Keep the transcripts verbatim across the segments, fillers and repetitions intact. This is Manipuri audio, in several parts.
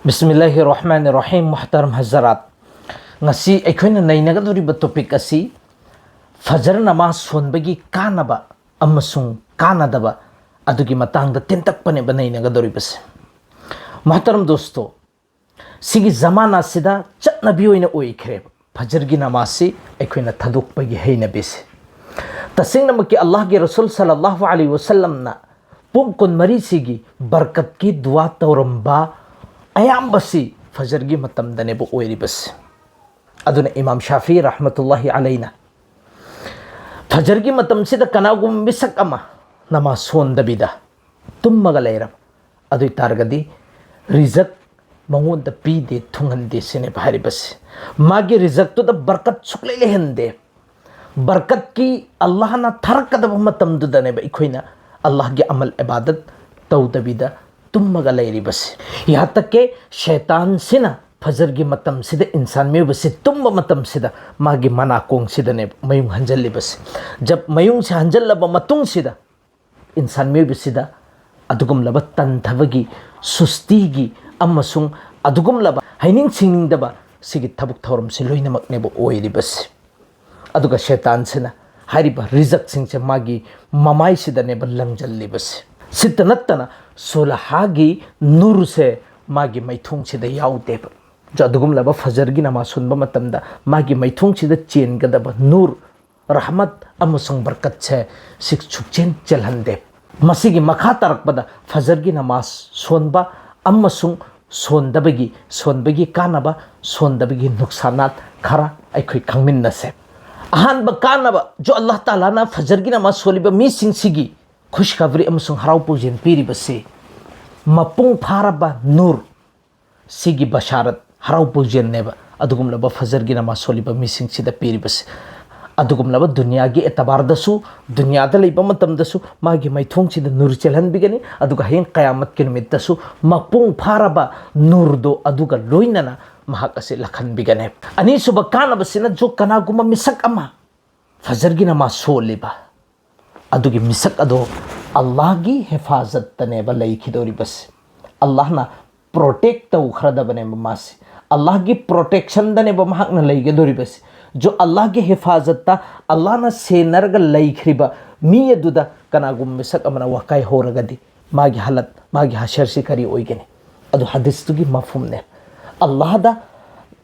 ꯕꯤꯁꯃꯤꯜꯂꯥꯍꯤꯔ ꯔꯍꯃꯥꯅꯤꯔ ꯔꯍꯤꯝ꯫ ꯃꯨꯍꯇꯔꯝ ꯍꯖꯔꯥꯠ, ꯉꯁꯤ ꯑꯩꯈꯣꯏꯅ ꯅꯩꯅꯒꯗꯧꯔꯤꯕ ꯇꯣꯄꯤꯛ ꯑꯁꯤ ꯐꯖꯔ ꯅꯃꯥꯖ ꯁꯣꯟꯕꯒꯤ ꯀꯥꯟꯅꯕ ꯑꯃꯁꯨꯡ ꯀꯥꯟꯅꯗꯕ ꯑꯗꯨꯒꯤ ꯃꯇꯥꯡꯗ ꯇꯦꯟꯇꯛꯄꯅꯦꯕ ꯅꯩꯅꯒꯗꯧꯔꯤꯕꯁꯦ꯫ ꯃꯨꯍꯇꯔꯝ ꯗꯣꯁꯇꯣ, ꯁꯤꯒꯤ ꯖꯃꯥꯅꯥꯁꯤꯗ ꯆꯠꯅꯕꯤ ꯑꯣꯏꯅ ꯑꯣꯏꯈ꯭ꯔꯦꯕ ꯐꯖꯔꯒꯤ ꯅꯃꯥꯖꯁꯤ ꯑꯩꯈꯣꯏꯅ ꯊꯥꯗꯣꯛꯄꯒꯤ ꯍꯩꯅꯕꯤꯁꯦ꯫ ꯇꯁꯦꯡꯅꯃꯛꯀꯤ ꯑꯜꯂꯥꯍꯒꯤ ꯔꯁꯨꯜ ꯁꯜꯂꯜꯂꯥꯍꯨ ꯑꯂꯩꯍꯤ ꯋꯁꯜꯂꯝꯅ ꯄꯨꯡ ꯀꯨꯟꯃꯔꯤꯁꯤꯒꯤ ꯕꯔꯀꯠꯀꯤ ꯗꯨꯋꯥ ꯇꯧꯔꯝꯕ ꯑꯌꯥꯝꯕꯁꯤ ꯐꯖꯔꯒꯤ ꯃꯇꯝꯗꯅꯦꯕ ꯑꯣꯏꯔꯤꯕꯁꯦ꯫ ꯑꯗꯨꯅ ꯏꯃꯥꯝ ꯁꯥꯐꯤ ꯔꯍꯃꯇꯨꯜꯂꯥꯍꯤ ꯑꯂꯩꯅ ꯐꯖꯔꯒꯤ ꯃꯇꯝꯁꯤꯗ ꯀꯅꯥꯒꯨꯝꯕ ꯃꯤꯁꯛ ꯑꯃ ꯅꯃꯥꯖ ꯁꯣꯟꯗꯕꯤꯗ ꯇꯨꯝꯃꯒ ꯂꯩꯔꯕ, ꯑꯗꯨ ꯑꯣꯏ ꯇꯥꯔꯒꯗꯤ ꯔꯤꯖꯛ ꯃꯉꯣꯟꯗ ꯄꯤꯗꯦ, ꯊꯨꯡꯍꯟꯗꯦ ꯁꯤꯅꯦꯕ ꯍꯥꯏꯔꯤꯕꯁꯤ꯫ ꯃꯥꯒꯤ ꯔꯤꯖꯛꯇꯨꯗ ꯕꯔꯀꯠ ꯁꯨꯛꯂꯩ ꯂꯩꯍꯟꯗꯦ꯫ ꯕꯔꯀꯠꯀꯤ ꯑꯜꯂꯥꯍꯅ ꯊꯥꯔꯛꯀꯗꯕ ꯃꯇꯝꯗꯨꯗꯅꯦꯕ ꯑꯩꯈꯣꯏꯅ ꯑꯜꯂꯥꯍꯒꯤ ꯑꯃꯜ ꯏꯕꯥꯗꯠ ꯇꯧꯗꯕꯤꯗ ꯇꯨꯝꯃꯒ ꯂꯩꯔꯤꯕꯁꯤ꯫ ꯌꯥꯍꯥꯇꯛꯀꯦ ꯁꯩꯇꯥꯟꯁꯤꯅ ꯐꯖꯔꯒꯤ ꯃꯇꯝꯁꯤꯗ ꯏꯟꯁꯥꯟ ꯃꯤꯑꯣꯏꯕꯁꯤ ꯇꯨꯝꯕ ꯃꯇꯝꯁꯤꯗ ꯃꯥꯒꯤ ꯃꯅꯥꯀꯣꯡꯁꯤꯗꯅꯦꯕ ꯃꯌꯨꯡ ꯍꯟꯖꯜꯂꯤꯕꯁꯤ꯫ ꯖꯕ ꯃꯌꯨꯡꯁꯦ ꯍꯟꯖꯜꯂꯕ ꯃꯇꯨꯡꯁꯤꯗ ꯏꯟꯁꯥꯟ ꯃꯤꯑꯣꯏꯕꯁꯤꯗ ꯑꯗꯨꯒꯨꯝꯂꯕ ꯇꯟꯊꯕꯒꯤ, ꯁꯨꯁꯇꯤꯒꯤ ꯑꯃꯁꯨꯡ ꯑꯗꯨꯒꯨꯝꯂꯕ ꯍꯩꯅꯤꯡ ꯁꯤꯡꯅꯤꯡꯗꯕ ꯁꯤꯒꯤ ꯊꯕꯛ ꯊꯧꯔꯝꯁꯤ ꯂꯣꯏꯅꯃꯛꯅꯦꯕ ꯑꯣꯏꯔꯤꯕꯁꯤ꯫ ꯑꯗꯨꯒ ꯁꯩꯇꯥꯟꯁꯤꯅ ꯍꯥꯏꯔꯤꯕ ꯔꯤꯖꯛꯁꯤꯡꯁꯦ ꯃꯥꯒꯤ ꯃꯃꯥꯏꯁꯤꯗꯅꯦꯕ ꯂꯪꯖꯜꯂꯤꯕꯁꯦ꯫ ꯁꯤꯇ ꯅꯠꯇꯅ ꯁꯣꯂꯍꯥꯒꯤ ꯅꯨꯔꯁꯦ ꯃꯥꯒꯤ ꯃꯩꯊꯣꯡꯁꯤꯗ ꯌꯥꯎꯗꯦꯕ꯫ ꯑꯗꯨꯒꯨꯝꯂꯕ ꯐꯖꯔꯒꯤ ꯅꯃꯥꯖ ꯁꯣꯟꯕ ꯃꯇꯝꯗ ꯃꯥꯒꯤ ꯃꯩꯊꯣꯡꯁꯤꯗ ꯆꯦꯟꯒꯗꯕ ꯅꯨꯔ, ꯔꯍꯃꯠ ꯑꯃꯁꯨꯡ ꯕꯔꯀꯠꯁꯦ ꯁꯤ ꯁꯨꯛꯆꯦꯟ ꯆꯦꯜꯍꯟꯗꯦ꯫ ꯃꯁꯤꯒꯤ ꯃꯈꯥ ꯇꯥꯔꯛꯄꯗ ꯐꯖꯔꯒꯤ ꯅꯃꯥꯖ ꯁꯣꯟꯕ ꯑꯃꯁꯨꯡ ꯁꯣꯟꯗꯕꯒꯤ, ꯁꯣꯟꯕꯒꯤ ꯀꯥꯟꯅꯕ, ꯁꯣꯟꯗꯕꯒꯤ ꯅꯨꯛꯁꯥꯅꯥꯠ ꯈꯔ ꯑꯩꯈꯣꯏ ꯈꯪꯃꯤꯟꯅꯁꯦ꯫ ꯑꯍꯥꯟꯕ ꯀꯥꯟꯅꯕ, ꯖꯣ ꯑꯜꯂꯥꯍ ꯇꯥꯂꯥꯅ ꯐꯖꯔꯒꯤ ꯅꯃꯥꯖ ꯁꯣꯜꯂꯤꯕ ꯃꯤꯁꯤꯡꯁꯤꯒꯤ ꯈꯨꯁꯈꯕꯔꯤ ꯑꯃꯁꯨꯡ ꯍꯔꯥꯎ ꯄꯨꯖꯦꯟ ꯄꯤꯔꯤꯕꯁꯤ ꯃꯄꯨꯡ ꯐꯥꯔꯕ ꯅꯨꯔ ꯁꯤꯒꯤ ꯕꯁꯥꯔꯠ, ꯍꯔꯥꯎ ꯄꯨꯖꯦꯟꯅꯦꯕ ꯑꯗꯨꯒꯨꯝꯂꯕ ꯐꯖꯔꯒꯤ ꯅꯃꯥꯖ ꯁꯣꯜꯂꯤꯕ ꯃꯤꯁꯤꯡꯁꯤꯗ ꯄꯤꯔꯤꯕꯁꯤ꯫ ꯑꯗꯨꯒꯨꯝꯂꯕ ꯗꯨꯅꯤꯌꯥꯒꯤ ꯑꯦꯇꯕꯥꯔꯗꯁꯨ, ꯗꯨꯅꯤꯌꯥꯗ ꯂꯩꯕ ꯃꯇꯝꯗꯁꯨ ꯃꯥꯒꯤ ꯃꯩꯊꯣꯡꯁꯤꯗ ꯅꯨꯔ ꯆꯦꯜꯍꯟꯕꯤꯒꯅꯤ, ꯑꯗꯨꯒ ꯍꯌꯦꯡ ꯀꯌꯥꯃꯠꯀꯤ ꯅꯨꯃꯤꯠꯇꯁꯨ ꯃꯄꯨꯡ ꯐꯥꯔꯕ ꯅꯨꯔꯗꯣ ꯑꯗꯨꯒ ꯂꯣꯏꯅꯅ ꯃꯍꯥꯛ ꯑꯁꯤ ꯂꯥꯛꯍꯟꯕꯤꯒꯅꯤ꯫ ꯑꯅꯤꯁꯨꯕ ꯀꯥꯟꯅꯕꯁꯤꯅ, ꯖꯣ ꯀꯅꯥꯒꯨꯝꯕ ꯃꯤꯁꯛ ꯑꯃ ꯐꯖꯔꯒꯤ ꯅꯃꯥꯖ ꯁꯣꯜꯂꯤꯕ ꯑꯗꯨꯒꯤ ꯃꯤꯁꯛ ꯑꯗꯣ ꯑꯜꯂꯥꯍꯒꯤ ꯍꯦꯐꯥꯖꯠꯇꯅꯦꯕ ꯂꯩꯈꯤꯗꯧꯔꯤꯕꯁꯦ꯫ ꯑꯜꯂꯥꯍꯅ ꯄ꯭ꯔꯣꯇꯦꯛ ꯇꯧꯈ꯭ꯔꯗꯕꯅꯦꯕ ꯃꯥꯁꯦ꯫ ꯑꯜꯂꯥꯍꯒꯤ ꯄ꯭ꯔꯣꯇꯦꯛꯁꯟꯗꯅꯦꯕ ꯃꯍꯥꯛꯅ ꯂꯩꯒꯗꯧꯔꯤꯕꯁꯦ꯫ ꯖꯣ ꯑꯜꯂꯥꯍꯒꯤ ꯍꯤꯐꯥꯖꯠꯇ ꯑꯜꯂꯥꯍꯅ ꯁꯦꯟꯅꯔꯒ ꯂꯩꯈ꯭ꯔꯤꯕ ꯃꯤ ꯑꯗꯨꯗ ꯀꯅꯥꯒꯨꯝꯕ ꯃꯤꯁꯛ ꯑꯃꯅ ꯋꯥꯀꯥꯏ ꯍꯧꯔꯒꯗꯤ ꯃꯥꯒꯤ ꯍꯥꯂꯠ, ꯃꯥꯒꯤ ꯍꯁꯔꯁꯤ ꯀꯔꯤ ꯑꯣꯏꯒꯅꯤ? ꯑꯗꯨ ꯍꯗꯤꯁꯇꯨꯒꯤ ꯃꯐꯍꯨꯝꯅꯦ꯫ ꯑꯜꯂꯥꯍꯗ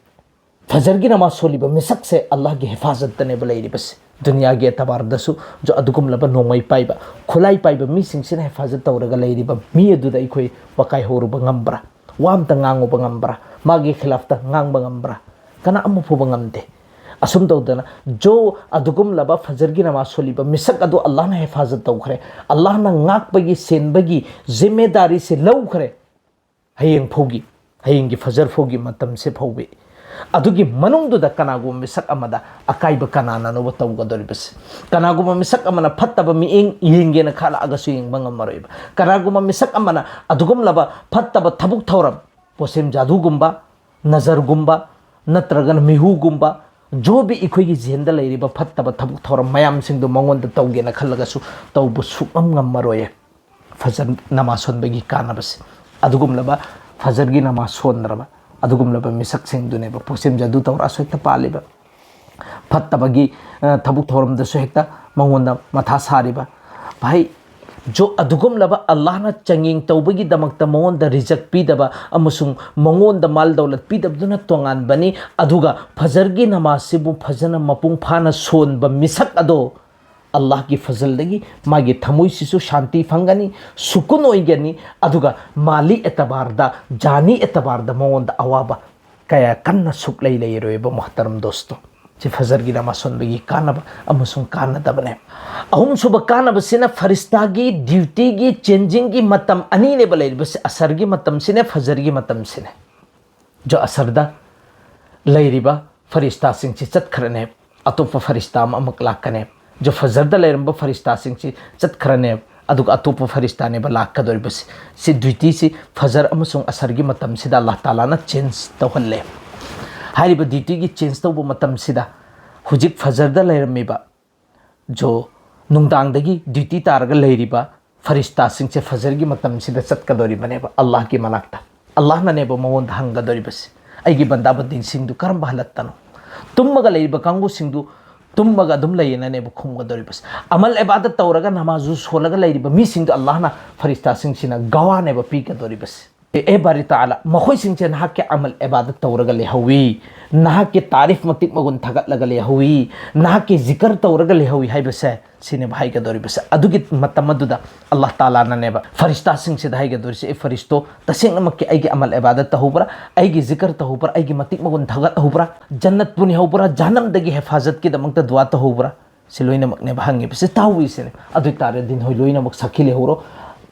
ꯐꯖꯔꯒꯤ ꯅꯃꯥꯖ ꯁꯣꯜꯂꯤꯕ ꯃꯤꯁꯛꯁꯦ ꯑꯜꯂꯥꯍꯒꯤ ꯍꯤꯐꯥꯖꯠꯇꯅꯦꯕ ꯂꯩꯔꯤꯕꯁꯦ꯫ ꯗꯨꯅꯤꯌꯥꯒꯤ ꯑꯦꯇꯕꯥꯔꯗꯁꯨ ꯖꯣ ꯑꯗꯨꯒꯨꯝꯂꯕ ꯅꯣꯡꯃꯩ ꯄꯥꯏꯕ, ꯈꯨꯠꯂꯥꯏ ꯄꯥꯏꯕ ꯃꯤꯁꯤꯡꯁꯤꯅ ꯍꯤꯐꯥꯖꯠ ꯇꯧꯔꯒ ꯂꯩꯔꯤꯕ ꯃꯤ ꯑꯗꯨꯗ ꯑꯩꯈꯣꯏ ꯋꯥꯀꯥꯏ ꯍꯧꯔꯨꯕ ꯉꯝꯕ꯭ꯔꯥ? ꯋꯥ ꯑꯝꯇ ꯉꯥꯡꯉꯨꯕ ꯉꯝꯕ꯭ꯔꯥ? ꯃꯥꯒꯤ ꯈꯤꯂꯥꯐꯇ ꯉꯥꯡꯕ ꯉꯝꯕ꯭ꯔꯥ? ꯀꯅꯥ ꯑꯃ ꯐꯥꯎꯕ ꯉꯝꯗꯦ꯫ ꯑꯁꯨꯝ ꯇꯧꯗꯅ ꯖꯣ ꯑꯗꯨꯒꯨꯝꯂꯕ ꯐꯖꯔꯒꯤ ꯅꯃꯥꯖ ꯁꯣꯜꯂꯤꯕ ꯃꯤꯁꯛ ꯑꯗꯨ ꯑꯜꯂꯥꯍꯅ ꯍꯤꯐꯥꯖꯠ ꯇꯧꯈ꯭ꯔꯦ, ꯑꯜꯂꯥꯍꯅ ꯉꯥꯛꯄꯒꯤ ꯁꯦꯟꯕꯒꯤ ꯖꯤꯝꯃꯦꯗꯥꯔꯤꯁꯦ ꯂꯧꯈ꯭ꯔꯦ꯫ ꯍꯌꯦꯡ ꯐꯥꯎꯒꯤ, ꯍꯌꯦꯡꯒꯤ ꯐꯖꯔ ꯐꯥꯎꯒꯤ ꯃꯇꯝꯁꯦ ꯐꯥꯎꯕꯤ꯫ ꯑꯗꯨꯒꯤ ꯃꯅꯨꯡꯗꯨꯗ ꯀꯅꯥꯒꯨꯝꯕ ꯃꯤꯁꯛ ꯑꯃꯗ ꯑꯀꯥꯏꯕ ꯀꯅꯥꯅꯅꯣꯕ ꯇꯧꯒꯗꯧꯔꯤꯕꯁꯦ? ꯀꯅꯥꯒꯨꯝꯕ ꯃꯤꯁꯛ ꯑꯃꯅ ꯐꯠꯇꯕ ꯃꯤꯠꯌꯦꯡ ꯌꯦꯡꯒꯦꯅ ꯈꯜꯂꯛꯑꯒꯁꯨ ꯌꯦꯡꯕ ꯉꯝꯃꯔꯣꯏꯕ꯫ ꯀꯅꯥꯒꯨꯝꯕ ꯃꯤꯁꯛ ꯑꯃꯅ ꯑꯗꯨꯒꯨꯝꯂꯕ ꯐꯠꯇꯕ ꯊꯕꯛ ꯊꯧꯔꯝ, ꯄꯣꯁꯦꯝ ꯖꯥꯗꯨꯒꯨꯝꯕ, ꯅꯖꯔꯒꯨꯝꯕ, ꯅꯠꯇ꯭ꯔꯒꯅ ꯃꯤꯍꯨꯒꯨꯝꯕ, ꯖꯣꯕꯤ ꯑꯩꯈꯣꯏꯒꯤ ꯖꯤꯍꯟꯗ ꯂꯩꯔꯤꯕ ꯐꯠꯇꯕ ꯊꯕꯛ ꯊꯧꯔꯝ ꯃꯌꯥꯝꯁꯤꯡꯗꯣ ꯃꯉꯣꯟꯗ ꯇꯧꯒꯦꯅ ꯈꯜꯂꯒꯁꯨ ꯇꯧꯕ ꯁꯨꯛꯉꯝ ꯉꯝꯃꯔꯣꯏꯌꯦ꯫ ꯐꯖꯔ ꯅꯃꯥꯖ ꯁꯣꯟꯕꯒꯤ ꯀꯥꯟꯅꯕꯁꯦ꯫ ꯑꯗꯨꯒꯨꯝꯂꯕ ꯐꯖꯔꯒꯤ ꯅꯃꯥꯖ ꯁꯣꯟꯗ꯭ꯔꯕ ꯑꯗꯨꯒꯨꯝꯂꯕ ꯃꯤꯁꯛꯁꯤꯡꯗꯨꯅꯦꯕ ꯄꯣꯁꯦꯝ ꯖꯥꯗꯨ ꯇꯧꯔꯛꯑꯁꯨ ꯍꯦꯛꯇ ꯄꯥꯜꯂꯤꯕ, ꯐꯠꯇꯕꯒꯤ, ꯑ, ꯊꯕꯛ ꯊꯧꯔꯝꯗꯁꯨ ꯍꯦꯛꯇ ꯃꯉꯣꯟꯗ ꯃꯊꯥ ꯁꯥꯔꯤꯕ꯫ ꯚꯥꯏ, ꯖꯣ ꯑꯗꯨꯒꯨꯝꯂꯕ ꯑꯜꯂꯥꯍꯅ ꯆꯥꯡꯌꯦꯡ ꯇꯧꯕꯒꯤꯗꯃꯛꯇ ꯃꯉꯣꯟꯗ ꯔꯤꯖꯛ ꯄꯤꯗꯕ ꯑꯃꯁꯨꯡ ꯃꯉꯣꯟꯗ ꯃꯥꯜ ꯗꯧꯂꯠ ꯄꯤꯗꯕꯗꯨꯅ ꯇꯣꯉꯥꯟꯕꯅꯤ꯫ ꯑꯗꯨꯒ ꯐꯖꯔꯒꯤ ꯅꯃꯥꯖꯁꯤꯕꯨ ꯐꯖꯅ ꯃꯄꯨꯡ ꯐꯥꯅ ꯁꯣꯟꯕ ꯃꯤꯁꯛ ꯑꯗꯣ ꯑꯜꯂꯥꯍꯒꯤ ꯐꯖꯜꯗꯒꯤ ꯃꯥꯒꯤ ꯊꯃꯣꯏꯁꯤꯁꯨ ꯁꯥꯟꯇꯤ ꯐꯪꯒꯅꯤ, ꯁꯨꯀꯨꯟ ꯑꯣꯏꯒꯅꯤ, ꯑꯗꯨꯒ ꯃꯥꯂꯤ ꯑꯦꯇꯕꯥꯔꯗ, ꯖꯥꯅꯤ ꯑꯦꯇꯕꯥꯔꯗ ꯃꯉꯣꯟꯗ ꯑꯋꯥꯕ ꯀꯌꯥ ꯀꯟꯅ ꯁꯨꯛꯂꯩ ꯂꯩꯔꯣꯏꯕ, ꯃꯣꯍꯇꯔꯝ ꯗꯣꯁꯇꯣ꯫ ꯁꯤ ꯐꯖꯔꯒꯤ ꯅꯃꯥꯖ ꯁꯣꯟꯕꯒꯤ ꯀꯥꯟꯅꯕ ꯑꯃꯁꯨꯡ ꯀꯥꯟꯅꯗꯕꯅꯦ꯫ ꯑꯍꯨꯝꯁꯨꯕ ꯀꯥꯟꯅꯕꯁꯤꯅ ꯐꯔꯤꯁꯇꯥꯒꯤ ꯗ꯭ꯌꯨꯇꯤꯒꯤ ꯆꯦꯟꯖꯤꯡꯒꯤ ꯃꯇꯝ ꯑꯅꯤꯅꯦꯕ ꯂꯩꯔꯤꯕꯁꯦ, ꯑꯁꯔꯒꯤ ꯃꯇꯝꯁꯤꯅꯦ, ꯐꯖꯔꯒꯤ ꯃꯇꯝꯁꯤꯅꯦ꯫ ꯖꯣ ꯑꯁꯔꯗ ꯂꯩꯔꯤꯕ ꯐꯔꯤꯁꯇꯥꯁꯤꯡꯁꯤ ꯆꯠꯈ꯭ꯔꯅꯦ, ꯑꯇꯣꯞꯄ ꯐꯔꯤꯁꯇꯥ ꯑꯃ ꯑꯃꯨꯛ ꯂꯥꯛꯀꯅꯦ꯫ ꯖꯣ ꯐꯖꯔꯗ ꯂꯩꯔꯝꯕ ꯐꯔꯤꯁꯇꯥꯁꯤꯡꯁꯤ ꯆꯠꯈ꯭ꯔꯅꯦ, ꯑꯗꯨꯒ ꯑꯇꯣꯞꯄ ꯐꯔꯤꯁꯇꯥꯅꯦꯕ ꯂꯥꯛꯀꯗꯧꯔꯤꯕꯁꯤ꯫ ꯁꯤ ꯗ꯭ꯌꯨꯇꯤꯁꯤ ꯐꯖꯔ ꯑꯃꯁꯨꯡ ꯑꯁꯔꯒꯤ ꯃꯇꯝꯁꯤꯗ ꯑꯜꯂꯥꯍ ꯇꯥꯂꯥꯅ ꯆꯦꯟꯖ ꯇꯧꯍꯜꯂꯦ꯫ ꯍꯥꯏꯔꯤꯕ ꯗ꯭ꯌꯨꯇꯤꯒꯤ ꯆꯦꯟꯖ ꯇꯧꯕ ꯃꯇꯝꯁꯤꯗ ꯍꯧꯖꯤꯛ ꯐꯖꯔꯗ ꯂꯩꯔꯝꯃꯤꯕ ꯖꯣ ꯅꯨꯡꯗꯥꯡꯗꯒꯤ ꯗ꯭ꯌꯨꯇꯤ ꯇꯥꯔꯒ ꯂꯩꯔꯤꯕ ꯐꯔꯤꯁꯇꯥꯁꯤꯡꯁꯦ ꯐꯖꯔꯒꯤ ꯃꯇꯝꯁꯤꯗ ꯆꯠꯀꯗꯧꯔꯤꯕꯅꯦꯕ ꯑꯜꯂꯥꯍꯒꯤ ꯃꯅꯥꯛꯇ꯫ ꯑꯜꯂꯥꯍꯅꯅꯦꯕ ꯃꯉꯣꯟꯗ ꯍꯪꯒꯗꯧꯔꯤꯕꯁꯦ, "ꯑꯩꯒꯤ ꯕꯟꯗꯥ ꯕꯟꯗꯤꯁꯤꯡꯗꯨ ꯀꯔꯝꯕ ꯍꯥꯂꯠꯇꯅꯣ?" ꯇꯨꯝꯃꯒ ꯂꯩꯔꯤꯕ ꯀꯥꯡꯕꯨꯁꯤꯡꯗꯨ ꯇꯨꯝꯃꯒ ꯑꯗꯨꯝ ꯂꯩꯌꯦꯅꯅꯦꯕ ꯈꯨꯝꯒꯗꯧꯔꯤꯕꯁꯦ꯫ ꯑꯃꯜ ꯑꯦꯕꯥꯗꯠ ꯇꯧꯔꯒ ꯅꯃꯥꯖꯨ ꯁꯣꯜꯂꯒ ꯂꯩꯔꯤꯕ ꯃꯤꯁꯤꯡꯗꯨ ꯑꯜꯂꯥꯍꯅ ꯐꯔꯤꯁꯇꯥꯁꯤꯡꯁꯤꯅ ꯒꯋꯥꯅꯦꯕ ꯄꯤꯒꯗꯧꯔꯤꯕꯁꯦ꯫ "ꯑꯦ, ꯑꯦ ꯕꯥꯔꯤ ꯇꯥꯂꯥ, ꯃꯈꯣꯏꯁꯤꯡꯁꯦ ꯅꯍꯥꯛꯀꯤ ꯑꯃꯜ ꯑꯦꯕꯥꯗꯠ ꯇꯧꯔꯒ ꯂꯩꯍꯧꯋꯤ, ꯅꯍꯥꯛꯀꯤ ꯇꯥꯔꯤꯐ ꯃꯇꯤꯛ ꯃꯒꯨꯟ ꯊꯥꯒꯠꯂꯒ ꯂꯩꯍꯧꯋꯤ, ꯅꯍꯥꯛꯀꯤ ꯖꯤꯀꯔ ꯇꯧꯔꯒ ꯂꯩꯍꯧꯋꯤ" ꯍꯥꯏꯕꯁꯦ ꯁꯤꯅꯦꯕ ꯍꯥꯏꯒꯗꯧꯔꯤꯕꯁꯦ꯫ ꯑꯗꯨꯒꯤ ꯃꯇꯝ ꯑꯗꯨꯗ ꯑꯜꯂꯥꯍ ꯇꯥꯂꯥꯅꯅꯦꯕ ꯐꯔꯤꯁꯇꯥꯁꯤꯡꯁꯤꯗ ꯍꯥꯏꯒꯗꯧꯔꯤꯁꯦ, "ꯑꯦ ꯐꯔꯤꯁꯇꯣ, ꯇꯁꯦꯡꯅꯃꯛꯀꯤ ꯑꯩꯒꯤ ꯑꯃꯜ ꯑꯦꯕꯥꯗꯠ ꯇꯧꯍꯧꯕ꯭ꯔꯥ? ꯑꯩꯒꯤ ꯖꯤꯀꯔ ꯇꯧꯍꯧꯕ꯭ꯔꯥ? ꯑꯩꯒꯤ ꯃꯇꯤꯛ ꯃꯒꯨꯟ ꯊꯥꯒꯠꯍꯧꯕ꯭ꯔꯥ? ꯖꯟꯅꯠ ꯄꯨꯅꯤꯍꯧꯕ꯭ꯔꯥ? ꯖꯍꯟꯅꯝꯗꯒꯤ ꯍꯦꯐꯥꯖꯠꯀꯤꯗꯃꯛꯇ ꯗꯨꯋꯥ ꯇꯧꯍꯧꯕ꯭ꯔꯥ?" ꯁꯤ ꯂꯣꯏꯅꯃꯛꯅꯦꯕ ꯍꯪꯉꯤꯕꯁꯦ꯫ ꯇꯥꯎꯏꯁꯤꯅꯦ꯫ ꯑꯗꯨ ꯑꯣꯏꯇꯥꯔꯗꯤ ꯅꯣꯏ ꯂꯣꯏꯅꯃꯛ ꯁꯥꯈꯤ ꯂꯩꯍꯧꯔꯣ,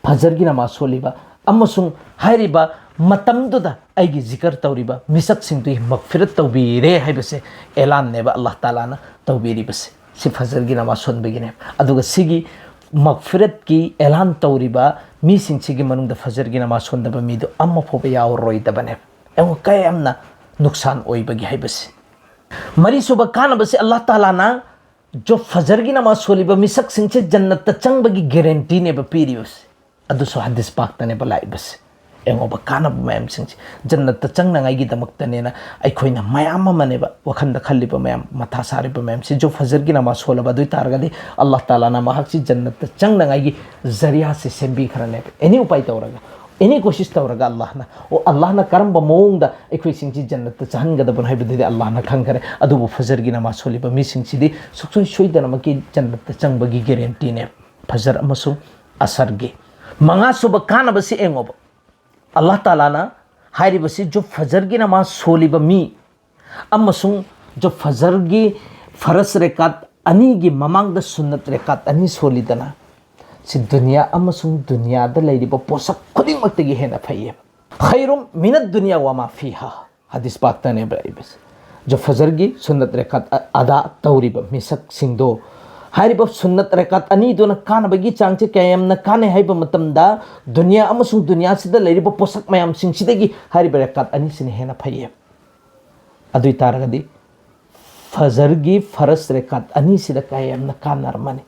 ꯐꯖꯔꯒꯤ ꯅꯃꯥꯖ ꯁꯣꯜꯂꯤꯕ ꯑꯃꯁꯨꯡ ꯍꯥꯏꯔꯤꯕ ꯃꯇꯝꯗꯨꯗ ꯑꯩꯒꯤ ꯖꯤꯀꯔ ꯇꯧꯔꯤꯕ ꯃꯤꯁꯛꯁꯤꯡꯗꯨꯒꯤ ꯃꯛꯐꯤꯔꯠ ꯇꯧꯕꯤꯔꯦ ꯍꯥꯏꯕꯁꯦ ꯑꯦꯂꯥꯟꯅꯦꯕ ꯑꯜꯂꯥꯍ ꯇꯥꯂꯥꯅ ꯇꯧꯕꯤꯔꯤꯕꯁꯦ꯫ ꯁꯤ ꯐꯖꯔꯒꯤ ꯅꯃꯥꯖ ꯁꯣꯟꯕꯒꯤꯅꯦ꯫ ꯑꯗꯨꯒ ꯁꯤꯒꯤ ꯃꯛꯐꯤꯔꯠꯀꯤ ꯑꯦꯂꯥꯟ ꯇꯧꯔꯤꯕ ꯃꯤꯁꯤꯡꯁꯤꯒꯤ ꯃꯅꯨꯡꯗ ꯐꯖꯔꯒꯤ ꯅꯃꯥꯖ ꯁꯣꯟꯗꯕ ꯃꯤꯗꯨ ꯑꯃ ꯐꯥꯎꯕ ꯌꯥꯎꯔꯔꯣꯏꯗꯕꯅꯦꯕ꯫ ꯌꯦꯡꯉꯣ, ꯀꯌꯥꯝꯅ ꯅꯨꯛꯁꯥꯟ ꯑꯣꯏꯕꯒꯤ ꯍꯥꯏꯕꯁꯦ꯫ ꯃꯔꯤꯁꯨꯕ ꯀꯥꯟꯅꯕꯁꯤ, ꯑꯜꯂꯥꯍ ꯇꯥꯂꯥꯅ ꯖꯣ ꯐꯖꯔꯒꯤ ꯅꯃꯥꯖ ꯁꯣꯜꯂꯤꯕ ꯃꯤꯁꯛꯁꯤꯡꯁꯦ ꯖꯟꯅꯠꯇ ꯆꯪꯕꯒꯤ ꯒꯦꯔꯦꯟꯇꯤꯅꯦꯕ ꯄꯤꯔꯤꯕꯁꯦ꯫ ꯑꯗꯨꯁꯨ ꯍꯗꯤꯁ ꯄꯥꯛꯇꯅꯦꯕ ꯂꯥꯛꯏꯕꯁꯦ꯫ ꯌꯦꯡꯉꯣꯕ, ꯀꯥꯟꯅꯕ ꯃꯌꯥꯝꯁꯤꯡꯁꯦ꯫ ꯖꯟꯅꯠꯇ ꯆꯪꯅꯉꯥꯏꯒꯤꯗꯃꯛꯇꯅꯦꯅ ꯑꯩꯈꯣꯏꯅ ꯃꯌꯥꯝ ꯑꯃꯅꯦꯕ ꯋꯥꯈꯜꯗ ꯈꯜꯂꯤꯕ ꯃꯌꯥꯝ, ꯃꯊꯥ ꯁꯥꯔꯤꯕ ꯃꯌꯥꯝꯁꯦ꯫ ꯖꯣ ꯐꯖꯔꯒꯤ ꯅꯃꯥꯖ ꯁꯣꯜꯂꯕ ꯑꯗꯨ ꯑꯣꯏ ꯇꯥꯔꯒꯗꯤ, ꯑꯜꯂꯥꯍ ꯇꯥꯂꯥꯅ ꯃꯍꯥꯛꯁꯤ ꯖꯟꯅꯠꯇ ꯆꯪꯅꯉꯥꯏꯒꯤ ꯖꯔꯤꯌꯥꯁꯦ ꯁꯦꯝꯕꯤꯈ꯭ꯔꯅꯦꯕ꯫ ꯑꯦꯅꯤ ꯎꯄꯥꯏ ꯇꯧꯔꯒ, ꯑꯦꯅꯤ ꯀꯣꯁꯤꯁ ꯇꯧꯔꯒ ꯑꯜꯂꯥꯍꯅ, ꯑꯣ, ꯑꯜꯂꯥꯍꯅ ꯀꯔꯝꯕ ꯃꯑꯣꯡꯗ ꯑꯩꯈꯣꯏꯁꯤꯡꯁꯤ ꯖꯟꯅꯠꯇ ꯆꯪꯍꯟꯒꯗꯕꯅꯣ ꯍꯥꯏꯕꯗꯨꯗꯤ ꯑꯜꯂꯥꯍꯅ ꯈꯪꯈꯔꯦ꯫ ꯑꯗꯨꯕꯨ ꯐꯖꯔꯒꯤ ꯅꯃꯥꯖ ꯁꯣꯜꯂꯤꯕ ꯃꯤꯁꯤꯡꯁꯤꯗꯤ ꯁꯨꯡꯁꯣꯏ ꯁꯣꯏꯗꯅꯃꯛꯀꯤ ꯖꯟꯅꯠꯇ ꯆꯪꯕꯒꯤ ꯒꯦꯔꯦꯟꯇꯤꯅꯦꯕ꯫ ꯐꯖꯔ ꯑꯃꯁꯨꯡ ꯑꯁꯔꯒꯤ꯫ ꯃꯉꯥꯁꯨꯕ ꯀꯥꯟꯅꯕꯁꯤ ꯌꯦꯡꯉꯣꯕ꯫ ꯑꯜꯂꯥꯍ ꯇꯥꯂꯥꯅ ꯍꯥꯏꯔꯤꯕꯁꯤ ꯖꯨ ꯐꯖꯔꯒꯤ ꯅꯃꯥꯖ ꯁꯣꯜꯂꯤꯕ ꯃꯤ ꯑꯃꯁꯨꯡ ꯖꯨ ꯐꯖꯔꯒꯤ ꯐꯔꯁ ꯔꯦꯀꯥꯠ ꯑꯅꯤꯒꯤ ꯃꯃꯥꯡꯗ ꯁꯨꯟꯅꯠ ꯔꯦꯀꯥꯠ ꯑꯅꯤ ꯁꯣꯜꯂꯤꯗꯅ, ꯁꯤ ꯗꯨꯅꯤꯌꯥ ꯑꯃꯁꯨꯡ ꯗꯨꯅꯤꯌꯥꯗ ꯂꯩꯔꯤꯕ ꯄꯣꯠꯁꯛ ꯈꯨꯗꯤꯡꯃꯛꯇꯒꯤ ꯍꯦꯟꯅ ꯐꯩꯌꯦꯕ꯫ "ꯈꯩꯔꯨꯝ ꯃꯤꯅꯠ ꯗꯨꯅꯤꯌꯥ ꯋꯥ ꯃꯥ ꯐꯤꯍꯥ", ꯍꯗꯤꯁ ꯄꯥꯛꯇꯅꯦꯕ ꯂꯥꯛꯏꯕꯁꯦ꯫ ꯖꯣ ꯐꯖꯔꯒꯤ ꯁꯨꯟꯅꯠ ꯔꯦꯀꯥꯠ ꯑ-, ꯑꯗꯥ ꯇꯧꯔꯤꯕ ꯃꯤꯁꯛꯁꯤꯡꯗꯣ, ꯍꯥꯏꯔꯤꯕ ꯁꯨꯟꯅꯠ ꯔꯦꯀꯥꯠ ꯑꯅꯤꯗꯨꯅ ꯀꯥꯟꯅꯕꯒꯤ ꯆꯥꯡꯁꯦ ꯀꯌꯥ ꯌꯥꯝꯅ ꯀꯥꯟꯅꯩ ꯍꯥꯏꯕ ꯃꯇꯝꯗ, ꯗꯨꯅꯤꯌꯥ ꯑꯃꯁꯨꯡ ꯗꯨꯅꯤꯌꯥꯁꯤꯗ ꯂꯩꯔꯤꯕ ꯄꯣꯠꯁꯛ ꯃꯌꯥꯝꯁꯤꯡꯁꯤꯗꯒꯤ ꯍꯥꯏꯔꯤꯕ ꯔꯦꯀꯥꯠ ꯑꯅꯤꯁꯤꯅ ꯍꯦꯟꯅ ꯐꯩꯌꯦꯕ꯫ ꯑꯗꯨ ꯑꯣꯏ ꯇꯥꯔꯒꯗꯤ ꯐꯖꯔꯒꯤ ꯐꯔꯁ ꯔꯦꯀꯥꯠ ꯑꯅꯤꯁꯤꯗ ꯀꯌꯥ ꯌꯥꯝꯅ ꯀꯥꯟꯅꯔꯝꯃꯅꯤ꯫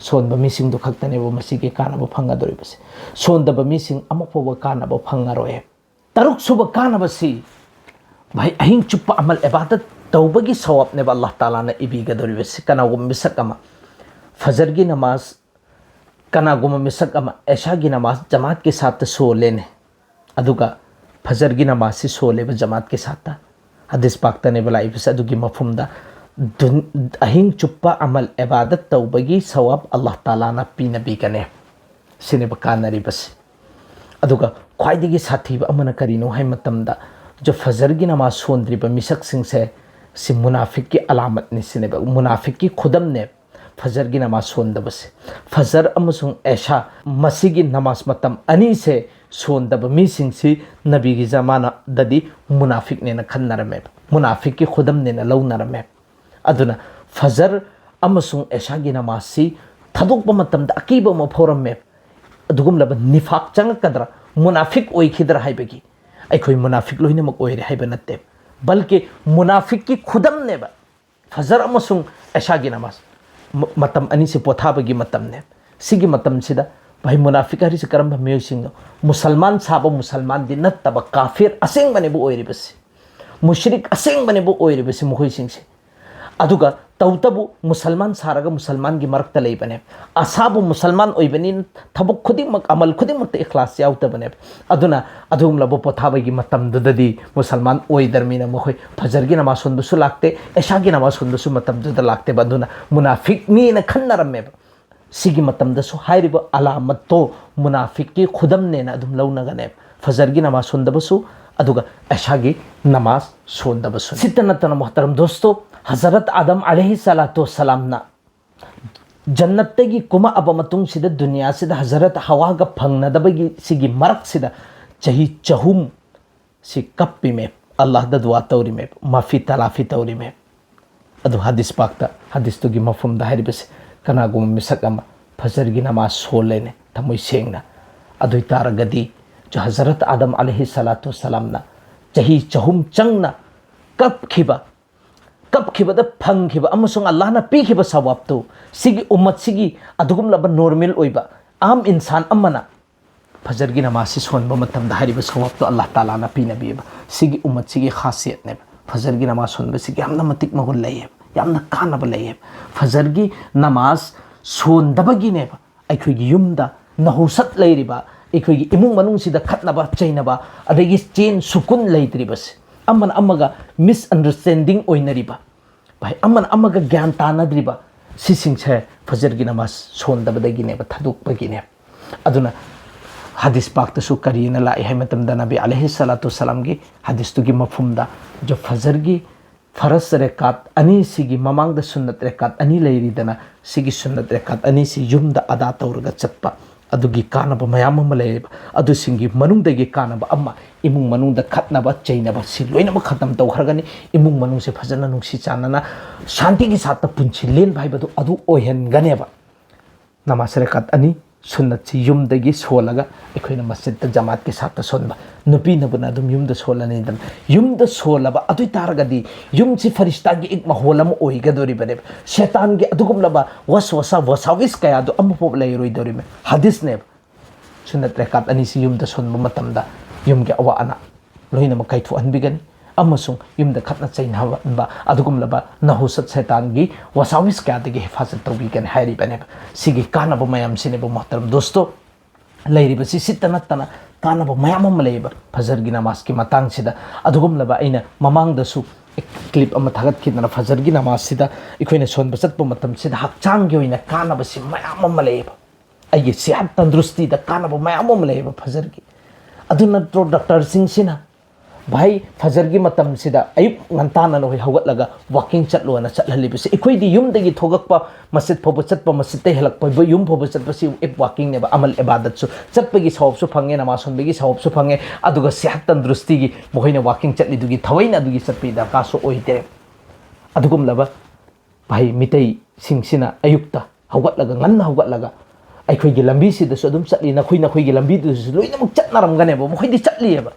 ꯁꯣꯟꯕ ꯃꯤꯁꯤꯡꯗꯨ ꯈꯛꯇꯅꯦꯕ ꯃꯁꯤꯒꯤ ꯀꯥꯟꯅꯕ ꯐꯪꯒꯗꯧꯔꯤꯕꯁꯦ꯫ ꯁꯣꯟꯗꯕ ꯃꯤꯁꯤꯡ ꯑꯃ ꯐꯥꯎꯕ ꯀꯥꯟꯅꯕ ꯐꯪꯉꯔꯣꯏ꯫ ꯇꯔꯨꯛ ꯁꯨꯕ ꯀꯥꯟꯅꯕꯁꯤ, ꯚꯥꯏ, ꯑꯍꯤꯡ ꯆꯨꯞꯄ ꯑꯃꯜ ꯏꯕꯥꯗꯠ ꯇꯧꯕꯒꯤ ꯁꯋꯥꯕꯅꯦꯕ ꯑꯜꯂꯥꯍ ꯇꯥꯂꯥꯅ ꯏꯕꯤꯒꯗꯧꯔꯤꯕꯁꯤ꯫ ꯀꯅꯥꯒꯨꯝꯕ ꯃꯤꯁꯛ ꯑꯃ ꯐꯖꯔꯒꯤ ꯅꯃꯥꯖ, ꯀꯅꯥꯒꯨꯝꯕ ꯃꯤꯁꯛ ꯑꯃ ꯑꯦꯁꯥꯒꯤ ꯅꯃꯥꯖ ꯖꯃꯥꯠꯀꯤ ꯁꯥꯠꯇ ꯁꯣꯜꯂꯦꯅꯦ, ꯑꯗꯨꯒ ꯐꯖꯔꯒꯤ ꯅꯃꯥꯖꯁꯤ ꯁꯣꯜꯂꯦꯕ ꯖꯃꯥꯠꯀꯤ ꯁꯥꯠꯇ, ꯍꯗꯤꯁ ꯄꯥꯛꯇꯅꯦꯕ ꯂꯥꯛꯏꯕꯁꯦ꯫ ꯑꯗꯨꯒꯤ ꯃꯐꯝꯗ ꯗꯨꯟ-, ꯑꯍꯤꯡ ꯆꯨꯞꯄ ꯑꯃꯜ ꯏꯕꯥꯗꯠ ꯇꯧꯕꯒꯤ ꯁꯋꯥꯕ ꯑꯜꯂꯥꯍ ꯇꯥꯂꯥꯅ ꯄꯤꯅꯕꯤꯒꯅꯦ꯫ ꯁꯤꯅꯦꯕ ꯀꯥꯟꯅꯔꯤꯕꯁꯤ꯫ ꯑꯗꯨꯒ ꯈ꯭ꯋꯥꯏꯗꯒꯤ ꯁꯥꯊꯤꯕ ꯑꯃꯅ ꯀꯔꯤꯅꯣ ꯍꯥꯏ ꯃꯇꯝꯗ, ꯖꯣ ꯐꯖꯔꯒꯤ ꯅꯃꯥꯖ ꯁꯣꯟꯗ꯭ꯔꯤꯕ ꯃꯤꯁꯛꯁꯤꯡꯁꯦ, ꯁꯤ ꯃꯨꯅꯥꯐꯤꯛꯀꯤ ꯑꯂꯥꯃꯠꯅꯤ ꯁꯤꯅꯦꯕ, ꯃꯨꯅꯥꯐꯤꯛꯀꯤ ꯈꯨꯗꯝꯅꯦ ꯐꯖꯔꯒꯤ ꯅꯃꯥꯖ ꯁꯣꯟꯗꯕꯁꯦ꯫ ꯐꯖꯔ ꯑꯃꯁꯨꯡ ꯑꯦꯁꯥ, ꯃꯁꯤꯒꯤ ꯅꯃꯥꯖ ꯃꯇꯝ ꯑꯅꯤꯁꯦ ꯁꯣꯟꯗꯕ ꯃꯤꯁꯤꯡꯁꯤ ꯅꯕꯤꯒꯤ ꯖꯃꯥꯅꯗꯗꯤ ꯃꯨꯅꯥꯐꯤꯛꯅꯦꯅ ꯈꯟꯅꯔꯝꯃꯦꯕ, ꯃꯨꯅꯥꯐꯤꯛꯀꯤ ꯈꯨꯗꯝꯅꯦꯅ ꯂꯧꯅꯔꯝꯃꯦꯕ꯫ ꯑꯗꯨꯅ ꯐꯖꯔ ꯑꯃꯁꯨꯡ ꯑꯦꯁꯥꯒꯤ ꯅꯃꯥꯖꯁꯤ ꯊꯥꯗꯣꯛꯄ ꯃꯇꯝꯗ ꯑꯀꯤꯕ ꯑꯃ ꯐꯥꯎꯔꯝꯃꯦ꯫ ꯑꯗꯨꯒꯨꯝꯂꯕ ꯅꯤꯐꯥꯛ ꯆꯪꯉꯛꯀꯗ꯭ꯔꯥ, ꯃꯨꯅꯥꯐꯤꯛ ꯑꯣꯏꯈꯤꯗ꯭ꯔꯥ ꯍꯥꯏꯕꯒꯤ꯫ ꯑꯩꯈꯣꯏ ꯃꯨꯅꯥꯐꯤꯛ ꯂꯣꯏꯅꯃꯛ ꯑꯣꯏꯔꯦ ꯍꯥꯏꯕ ꯅꯠꯇꯦ, ꯕꯜꯀꯤ ꯃꯨꯅꯥꯐꯤꯛꯀꯤ ꯈꯨꯗꯝꯅꯦꯕ ꯐꯖꯔ ꯑꯃꯁꯨꯡ ꯑꯦꯁꯥꯒꯤ ꯅꯃꯥꯖ꯫ ꯃ-, ꯃꯇꯝ ꯑꯅꯤꯁꯤ ꯄꯣꯊꯥꯕꯒꯤ ꯃꯇꯝꯅꯦ꯫ ꯁꯤꯒꯤ ꯃꯇꯝꯁꯤꯗ, ꯚꯥꯏ, ꯃꯨꯅꯥꯐꯤꯛ ꯍꯥꯏꯔꯤꯁꯤ ꯀꯔꯝꯕ ꯃꯤꯑꯣꯏꯁꯤꯡꯅꯣ? ꯃꯨꯁꯜꯃꯥꯟ ꯁꯥꯕ ꯃꯨꯁꯜꯃꯥꯟꯗꯤ ꯅꯠꯇꯕ ꯀꯥꯐꯤꯔ ꯑꯁꯦꯡꯕꯅꯦꯕ ꯑꯣꯏꯔꯤꯕꯁꯤ, ꯃꯨꯁ꯭ꯔꯤꯛ ꯑꯁꯦꯡꯕꯅꯦꯕ ꯑꯣꯏꯔꯤꯕꯁꯤ ꯃꯈꯣꯏꯁꯤꯡꯁꯦ꯫ ꯑꯗꯨꯒ ꯇꯧꯇꯕꯨ ꯃꯨꯁꯜꯃꯥꯟ ꯁꯥꯔꯒ ꯃꯨꯁꯜꯃꯥꯟꯒꯤ ꯃꯔꯛꯇ ꯂꯩꯕꯅꯦ꯫ ꯑꯁꯥꯕꯨ ꯃꯨꯁꯜꯃꯥꯟ ꯑꯣꯏꯕꯅꯤꯅ ꯊꯕꯛ ꯈꯨꯗꯤꯡꯃꯛ, ꯑꯃꯜ ꯈꯨꯗꯤꯡꯃꯛꯇ ꯏꯈ꯭ꯂꯥꯁ ꯌꯥꯎꯗꯕꯅꯦꯕ꯫ ꯑꯗꯨꯅ ꯑꯗꯨꯒꯨꯝꯂꯕ ꯄꯣꯊꯥꯕꯒꯤ ꯃꯇꯝꯗꯨꯗꯗꯤ ꯃꯨꯁꯜꯃꯥꯟ ꯑꯣꯏꯗ꯭ꯔꯃꯤꯅ ꯃꯈꯣꯏ ꯐꯖꯔꯒꯤ ꯅꯃꯥꯖ ꯁꯣꯟꯕꯁꯨ ꯂꯥꯛꯇꯦ, ꯑꯦꯁꯥꯒꯤ ꯅꯃꯥꯖ ꯁꯣꯟꯕꯁꯨ ꯃꯇꯝꯗꯨꯗ ꯂꯥꯛꯇꯦꯕ꯫ ꯑꯗꯨꯅ ꯃꯨꯅꯥꯐꯤꯛꯅꯤꯅ ꯈꯟꯅꯔꯝꯃꯦꯕ꯫ ꯁꯤꯒꯤ ꯃꯇꯝꯗꯁꯨ ꯍꯥꯏꯔꯤꯕ ꯑꯂꯥꯃꯠꯇꯣ ꯃꯨꯅꯥꯐꯤꯛꯀꯤ ꯈꯨꯗꯝꯅꯦꯅ ꯑꯗꯨꯝ ꯂꯧꯅꯒꯅꯦꯕ꯫ ꯐꯖꯔꯒꯤ ꯅꯃꯥꯖ ꯁꯣꯟꯗꯕꯁꯨ, ꯑꯗꯨꯒ ꯑꯦꯁꯥꯒꯤ ꯅꯃꯥꯖ ꯁꯣꯟꯗꯕꯁꯨ꯫ ꯁꯤꯇ ꯅꯠꯇꯅ, ꯃꯣꯍꯇꯔꯝ ꯗꯣꯁꯇꯣ, ꯍꯖꯔꯠ ꯑꯥꯗꯝ ꯑꯂꯩꯍꯤ ꯁꯂꯥꯇꯨ ꯋꯁꯂꯥꯝꯅ ꯖꯟꯅꯠꯇꯒꯤ ꯀꯨꯝꯃꯛꯑꯕ ꯃꯇꯨꯡꯁꯤꯗ ꯗꯨꯅꯤꯌꯥꯁꯤꯗ ꯍꯖꯔꯠ ꯍꯋꯥꯒ ꯐꯪꯅꯗꯕꯒꯤ ꯁꯤꯒꯤ ꯃꯔꯛꯁꯤꯗ ꯆꯍꯤ ꯆꯍꯨꯝ ꯁꯤ ꯀꯞꯄꯤꯃꯦ, ꯑꯜꯂꯥꯍꯗ ꯗꯨꯋꯥ ꯇꯧꯔꯤꯃꯦ, ꯃꯥꯐꯤ ꯇꯂꯥꯐꯤ ꯇꯧꯔꯤꯃꯦ꯫ ꯑꯗꯨ ꯍꯗꯤꯁ ꯄꯥꯛꯇ, ꯍꯗꯤꯁꯇꯨꯒꯤ ꯃꯐꯝꯗ ꯍꯥꯏꯔꯤꯕꯁꯤ, ꯀꯅꯥꯒꯨꯝꯕ ꯃꯤꯁꯛ ꯑꯃ ꯐꯖꯔꯒꯤ ꯅꯃꯥꯖ ꯁꯣꯜꯂꯦꯅꯦ ꯊꯃꯣꯏ ꯁꯦꯡꯅ, ꯑꯗꯨ ꯑꯣꯏ ꯇꯥꯔꯒꯗꯤ ꯍꯖꯔꯠ ꯑꯥꯗꯝ ꯑꯂꯩꯍꯤ ꯁꯂꯥꯇꯨ ꯁꯂꯥꯝꯅ ꯆꯍꯤ ꯆꯍꯨꯝ ꯆꯪꯅ ꯀꯞꯈꯤꯕ, ꯀꯞꯈꯤꯕꯗ ꯐꯪꯈꯤꯕ ꯑꯃꯁꯨꯡ ꯑꯜꯂꯥꯍꯅ ꯄꯤꯈꯤꯕ ꯁꯋꯥꯕꯇꯨ ꯁꯤꯒꯤ ꯎꯝꯃꯠꯁꯤꯒꯤ ꯑꯗꯨꯒꯨꯝꯂꯕ ꯅꯣꯔꯃꯦꯜ ꯑꯣꯏꯕ ꯑꯥꯝ ꯏꯟꯁꯥꯟ ꯑꯃꯅ ꯐꯖꯔꯒꯤ ꯅꯃꯥꯖꯁꯤ ꯁꯣꯟꯕ ꯃꯇꯝꯗ ꯍꯥꯏꯔꯤꯕ ꯁꯋꯥꯕꯇꯣ ꯑꯜꯂꯥꯍ ꯇꯥꯂꯥꯅ ꯄꯤꯅꯕꯤꯑꯕ꯫ ꯁꯤꯒꯤ ꯎꯝꯃꯠꯁꯤꯒꯤ ꯈꯥꯁꯤꯌꯠꯅꯦꯕ꯫ ꯐꯖꯔꯒꯤ ꯅꯃꯥꯖ ꯁꯣꯟꯕꯁꯤꯒꯤ ꯌꯥꯝꯅ ꯃꯇꯤꯛ ꯃꯒꯨꯟ ꯂꯩꯌꯦꯕ, ꯌꯥꯝꯅ ꯀꯥꯟꯅꯕ ꯂꯩꯌꯦꯕ꯫ ꯐꯖꯔꯒꯤ ꯅꯃꯥꯖ ꯁꯣꯟꯗꯕꯒꯤꯅꯦꯕ ꯑꯩꯈꯣꯏꯒꯤ ꯌꯨꯝꯗ ꯅꯍꯨꯁꯠ ꯂꯩꯔꯤꯕ, ꯑꯩꯈꯣꯏꯒꯤ ꯏꯃꯨꯡ ꯃꯅꯨꯡꯁꯤꯗ ꯈꯠꯅꯕ ꯆꯩꯅꯕ, ꯑꯗꯒꯤ ꯆꯦꯟ ꯁꯨꯀꯨꯟ ꯂꯩꯇ꯭ꯔꯤꯕꯁꯦ, ꯑꯃꯅ ꯑꯃꯒ ꯃꯤꯁꯑꯟꯗꯔꯁ꯭ꯇꯦꯟꯗꯤꯡ ꯑꯣꯏꯅꯔꯤꯕ, ꯚꯥꯏ, ꯑꯃꯅ ꯑꯃꯒ ꯒ꯭ꯌꯥꯟ ꯇꯥꯅꯗ꯭ꯔꯤꯕ, ꯁꯤꯁꯤꯡꯁꯦ ꯐꯖꯔꯒꯤ ꯅꯃꯥꯖ ꯁꯣꯟꯗꯕꯗꯒꯤꯅꯦꯕ, ꯊꯥꯗꯣꯛꯄꯒꯤꯅꯦꯕ꯫ ꯑꯗꯨꯅ ꯍꯗꯤꯁ ꯄꯥꯛꯇꯁꯨ ꯀꯔꯤꯅ ꯂꯥꯛꯏ ꯍꯥꯏ ꯃꯇꯝꯗ, ꯅꯕꯤ ꯑꯂꯩꯍꯤ ꯁꯂꯥꯇꯨ ꯁꯂꯥꯝꯒꯤ ꯍꯗꯤꯁꯇꯨꯒꯤ ꯃꯐꯝꯗ, ꯖꯣ ꯐꯖꯔꯒꯤ ꯐꯔꯁ ꯔꯦꯀꯥꯠ ꯑꯅꯤꯁꯤꯒꯤ ꯃꯃꯥꯡꯗ ꯁꯨꯟꯅꯠ ꯔꯦꯀꯥꯠ ꯑꯅꯤ ꯂꯩꯔꯤꯗꯅ, ꯁꯤꯒꯤ ꯁꯨꯟꯅꯠ ꯔꯦꯀꯥꯠ ꯑꯅꯤꯁꯤ ꯌꯨꯝꯗ ꯑꯗꯥ ꯇꯧꯔꯒ ꯆꯠꯄ, ꯑꯗꯨꯒꯤ ꯀꯥꯟꯅꯕ ꯃꯌꯥꯝ ꯑꯃ ꯂꯩꯌꯦꯕ꯫ ꯑꯗꯨꯁꯤꯡꯒꯤ ꯃꯅꯨꯡꯗꯒꯤ ꯀꯥꯟꯅꯕ ꯑꯃ, ꯏꯃꯨꯡ ꯃꯅꯨꯡꯗ ꯈꯠꯅꯕ ꯆꯩꯅꯕ ꯁꯤ ꯂꯣꯏꯅꯃꯛ ꯈꯇꯝ ꯇꯧꯈ꯭ꯔꯒꯅꯤ꯫ ꯏꯃꯨꯡ ꯃꯅꯨꯡꯁꯦ ꯐꯖꯅ ꯅꯨꯡꯁꯤ ꯆꯥꯟꯅꯅ ꯁꯥꯟꯇꯤꯒꯤ ꯁꯥꯠꯇ ꯄꯨꯟꯁꯤ ꯂꯦꯟꯕ ꯍꯥꯏꯕꯗꯨ ꯑꯗꯨ ꯑꯣꯏꯍꯟꯒꯅꯦꯕ꯫ ꯅꯃꯥꯖ ꯔꯦꯀꯥꯠ ꯑꯅꯤ ꯁꯨꯟꯅꯠꯁꯤ ꯌꯨꯝꯗꯒꯤ ꯁꯣꯜꯂꯒ ꯑꯩꯈꯣꯏꯅ ꯃꯁꯖꯤꯠꯇ ꯖꯃꯥꯠꯀꯤ ꯁꯥꯠꯇ ꯁꯣꯟꯕ, ꯅꯨꯄꯤꯅꯕꯨꯅ ꯑꯗꯨꯝ ꯌꯨꯝꯗ ꯁꯣꯜꯂꯅꯤꯗꯅ꯫ ꯌꯨꯝꯗ ꯁꯣꯜꯂꯕ ꯑꯗꯨ ꯑꯣꯏ ꯇꯥꯔꯒꯗꯤ ꯌꯨꯝꯁꯤ ꯐꯔꯤꯁꯇꯥꯒꯤ ꯏꯛ ꯃꯍꯣꯜ ꯑꯃ ꯑꯣꯏꯒꯗꯣꯔꯤꯕꯅꯦꯕ꯫ ꯁꯦꯇꯥꯟꯒꯤ ꯑꯗꯨꯒꯨꯝꯂꯕ ꯋꯁꯋꯁꯥ, ꯋꯁꯥꯋꯤꯁ ꯀꯌꯥꯗꯣ ꯑꯃꯐꯥꯎ ꯂꯩꯔꯣꯏꯗꯧꯔꯤꯕꯅꯦ꯫ ꯍꯗꯤꯁꯅꯦꯕ꯫ ꯁꯨꯟꯅꯠ ꯔꯦꯀꯥꯠ ꯑꯅꯤꯁꯤ ꯌꯨꯝꯗ ꯁꯣꯟꯕ ꯃꯇꯝꯗ ꯌꯨꯝꯒꯤ ꯑꯋꯥ ꯑꯅꯥ ꯂꯣꯏꯅꯃꯛ ꯀꯥꯏꯊꯣꯛꯍꯟꯕꯤꯒꯅꯤ ꯑꯃꯁꯨꯡ ꯌꯨꯝꯗ ꯈꯠꯅ ꯆꯩꯅꯍꯟꯕ ꯑꯗꯨꯒꯨꯝꯂꯕ ꯅꯍꯨꯁꯠ ꯁꯩꯇꯥꯟꯒꯤ ꯋꯥꯁꯥꯋꯤꯁ ꯀꯌꯥꯗꯒꯤ ꯍꯤꯐꯥꯖꯠ ꯇꯧꯕꯤꯒꯅꯤ ꯍꯥꯏꯔꯤꯕꯅꯦꯕ꯫ ꯁꯤꯒꯤ ꯀꯥꯟꯅꯕ ꯃꯌꯥꯝꯁꯤꯅꯦꯕ ꯃꯣꯍꯇꯔꯝ ꯗꯣꯁꯇꯣ꯫ ꯂꯩꯔꯤꯕꯁꯤ ꯁꯤꯠꯇ ꯅꯠꯇꯅ ꯀꯥꯟꯅꯕ ꯃꯌꯥꯝ ꯑꯃ ꯂꯩꯌꯦꯕ ꯐꯖꯔꯒꯤ ꯅꯃꯥꯖꯀꯤ ꯃꯇꯥꯡꯁꯤꯗ꯫ ꯑꯗꯨꯒꯨꯝꯂꯕ ꯑꯩꯅ ꯃꯃꯥꯡꯗꯁꯨ ꯀ꯭ꯂꯤꯞ ꯑꯃ ꯊꯥꯒꯠꯈꯤꯗꯅ, ꯐꯖꯔꯒꯤ ꯅꯃꯥꯖꯁꯤꯗ ꯑꯩꯈꯣꯏꯅ ꯁꯣꯟꯕ ꯆꯠꯄ ꯃꯇꯝꯁꯤꯗ ꯍꯛꯆꯥꯡꯒꯤ ꯑꯣꯏꯅ ꯀꯥꯟꯅꯕꯁꯤ ꯃꯌꯥꯝ ꯑꯃ ꯂꯩꯌꯦꯕ꯫ ꯑꯩꯒꯤ ꯁꯦꯍꯠ ꯇꯟꯗ꯭ꯔꯨꯁꯇꯤꯗ ꯀꯥꯟꯅꯕ ꯃꯌꯥꯝ ꯑꯃ ꯂꯩꯌꯦꯕ ꯐꯖꯔꯒꯤ꯫ ꯑꯗꯨ ꯅꯠꯇ꯭ꯔꯣ ꯗꯥꯛꯇꯔꯁꯤꯡꯁꯤꯅ, "ꯚꯥꯏ, ꯐꯖꯔꯒꯤ ꯃꯇꯝꯁꯤꯗ ꯑꯌꯨꯛ ꯉꯟꯇꯥꯅ ꯅꯈꯣꯏ ꯍꯧꯒꯠꯂꯒ ꯋꯥꯀꯤꯡ ꯆꯠꯂꯣꯅ ꯆꯠꯍꯜꯂꯤꯕꯁꯦ?" ꯑꯩꯈꯣꯏꯗꯤ ꯌꯨꯝꯗꯒꯤ ꯊꯣꯛꯂꯛꯄ, ꯃꯁꯖꯤꯗ ꯐꯥꯎꯕ ꯆꯠꯄ, ꯃꯁꯖꯤꯗꯇꯩ ꯍꯜꯂꯛꯄ, ꯌꯨꯝ ꯐꯥꯎꯕ ꯆꯠꯄꯁꯤ ꯑꯦꯞ ꯋꯥꯀꯤꯡꯅꯦꯕ, ꯑꯃꯜ ꯏꯕꯥꯗꯠꯁꯨ꯫ ꯆꯠꯄꯒꯤ ꯁꯋꯥꯕꯁꯨ ꯐꯪꯉꯦ, ꯅꯃꯥꯖ ꯁꯣꯟꯕꯒꯤ ꯁꯋꯥꯕꯁꯨ ꯐꯪꯉꯦ, ꯑꯗꯨꯒ ꯁꯦꯍꯠ ꯇꯟꯗ꯭ꯔꯨꯁꯇꯤꯒꯤ ꯃꯈꯣꯏꯅ ꯋꯥꯀꯤꯡ ꯆꯠꯂꯤꯗꯨꯒꯤ ꯊꯑꯣꯏꯅ ꯑꯗꯨꯒꯤ ꯆꯠꯄꯒꯤ ꯗꯔꯀꯥꯔꯁꯨ ꯑꯣꯏꯗꯦ꯫ ꯑꯗꯨꯒꯨꯝꯂꯕ ꯚꯥꯏ, ꯃꯤꯇꯩꯁꯤꯡꯁꯤꯅ ꯑꯌꯨꯛꯇ ꯍꯧꯒꯠꯂꯒ, ꯉꯟꯅ ꯍꯧꯒꯠꯂꯒ ꯑꯩꯈꯣꯏꯒꯤ ꯂꯝꯕꯤꯁꯤꯗꯁꯨ ꯑꯗꯨꯝ ꯆꯠꯂꯤ, ꯅꯈꯣꯏ ꯅꯈꯣꯏꯒꯤ ꯂꯝꯕꯤꯗꯨꯗꯁꯨ ꯂꯣꯏꯅꯃꯛ ꯆꯠꯅꯔꯝꯒꯅꯦꯕ, ꯃꯈꯣꯏꯗꯤ ꯆꯠꯂꯤꯑꯕ꯫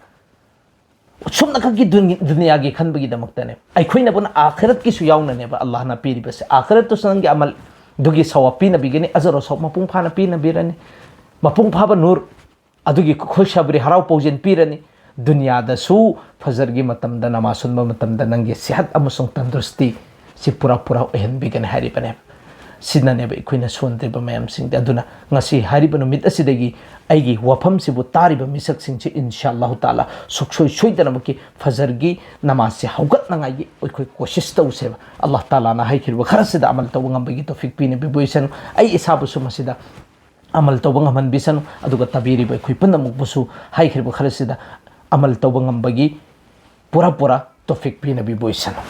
ꯁꯨꯞꯅꯈꯛꯀꯤ ꯗꯨꯅꯤ-, ꯗꯨꯅꯤꯌꯥꯒꯤ ꯈꯟꯕꯒꯤꯗꯃꯛꯇꯅꯦ꯫ ꯑꯩꯈꯣꯏꯅꯕꯨꯅ ꯑꯥꯈꯤꯔꯠꯀꯤꯁꯨ ꯌꯥꯎꯅꯅꯦꯕ ꯑꯜꯂꯥꯍꯅ ꯄꯤꯔꯤꯕꯁꯦ꯫ ꯑꯥꯈꯤꯔꯠꯇꯨꯁꯨ ꯅꯪꯒꯤ ꯑꯃꯜꯗꯨꯒꯤ ꯁꯋꯥꯕ ꯄꯤꯅꯕꯤꯒꯅꯤ, ꯑꯖꯔ ꯁꯋꯥꯕ ꯃꯄꯨꯡ ꯐꯥꯅ ꯄꯤꯅꯕꯤꯔꯅꯤ꯫ ꯃꯄꯨꯡ ꯐꯥꯕ ꯅꯨꯔ, ꯑꯗꯨꯒꯤ ꯈꯨꯁꯕ꯭ꯔꯤ ꯍꯔꯥꯎ ꯄꯥꯎꯖꯦꯜ ꯄꯤꯔꯅꯤ꯫ ꯗꯨꯅꯤꯌꯥꯗꯁꯨ ꯐꯖꯔꯒꯤ ꯃꯇꯝꯗ ꯅꯃꯥꯖ ꯁꯣꯟꯕ ꯃꯇꯝꯗ ꯅꯪꯒꯤ ꯁꯤꯍꯠ ꯑꯃꯁꯨꯡ ꯇꯟꯗꯨꯔꯁꯇꯤ ꯁꯤ ꯄꯨꯔꯥ ꯄꯨꯔꯥ ꯑꯣꯏꯍꯟꯕꯤꯒꯅꯤ ꯍꯥꯏꯔꯤꯕꯅꯦꯕ꯫ ꯁꯤꯅꯅꯦꯕ ꯑꯩꯈꯣꯏꯅ ꯁꯣꯟꯗ꯭ꯔꯤꯕ ꯃꯌꯥꯝꯁꯤꯡꯗꯤ꯫ ꯑꯗꯨꯅ ꯉꯁꯤ ꯍꯥꯏꯔꯤꯕ ꯅꯨꯃꯤꯠ ꯑꯁꯤꯗꯒꯤ ꯑꯩꯒꯤ ꯋꯥꯐꯝꯁꯤꯕꯨ ꯇꯥꯔꯤꯕ ꯃꯤꯁꯛꯁꯤꯡꯁꯤ ꯏꯟꯁꯥ ꯑꯜꯂꯥꯍꯨ ꯇꯥꯂꯥ ꯁꯨꯛꯁꯣꯏ ꯁꯣꯏꯗꯅꯃꯛꯀꯤ ꯐꯖꯔꯒꯤ ꯅꯃꯥꯖꯁꯦ ꯍꯧꯒꯠꯅꯉꯥꯏꯒꯤ ꯑꯩꯈꯣꯏ ꯀꯣꯁꯤꯁ ꯇꯧꯁꯦꯕ꯫ ꯑꯜꯂꯥꯍ ꯇꯥꯂꯥꯅ ꯍꯥꯏꯈꯤꯕ ꯈꯔꯁꯤꯗ ꯑꯃꯜ ꯇꯧꯕ ꯉꯝꯕꯒꯤ ꯇꯧꯐꯤꯛ ꯄꯤꯅꯕꯤꯕ ꯑꯣꯏꯁꯅꯨ꯫ ꯑꯩ ꯏꯁꯥꯕꯨꯁꯨ ꯃꯁꯤꯗ ꯑꯃꯜ ꯇꯧꯕ ꯉꯝꯍꯟꯕꯤꯁꯅꯨ꯫ ꯑꯗꯨꯒ ꯇꯥꯕꯤꯔꯤꯕ ꯑꯩꯈꯣꯏ ꯄꯨꯝꯅꯃꯛꯄꯨꯁꯨ ꯍꯥꯏꯈ꯭ꯔꯤꯕ ꯈꯔꯁꯤꯗ ꯑꯃꯜ ꯇꯧꯕ ꯉꯝꯕꯒꯤ ꯄꯨꯔꯥ ꯄꯨꯔꯥ ꯇꯣꯐꯤꯛ ꯄꯤꯅꯕꯤꯕ ꯑꯣꯏꯁꯅꯨ꯫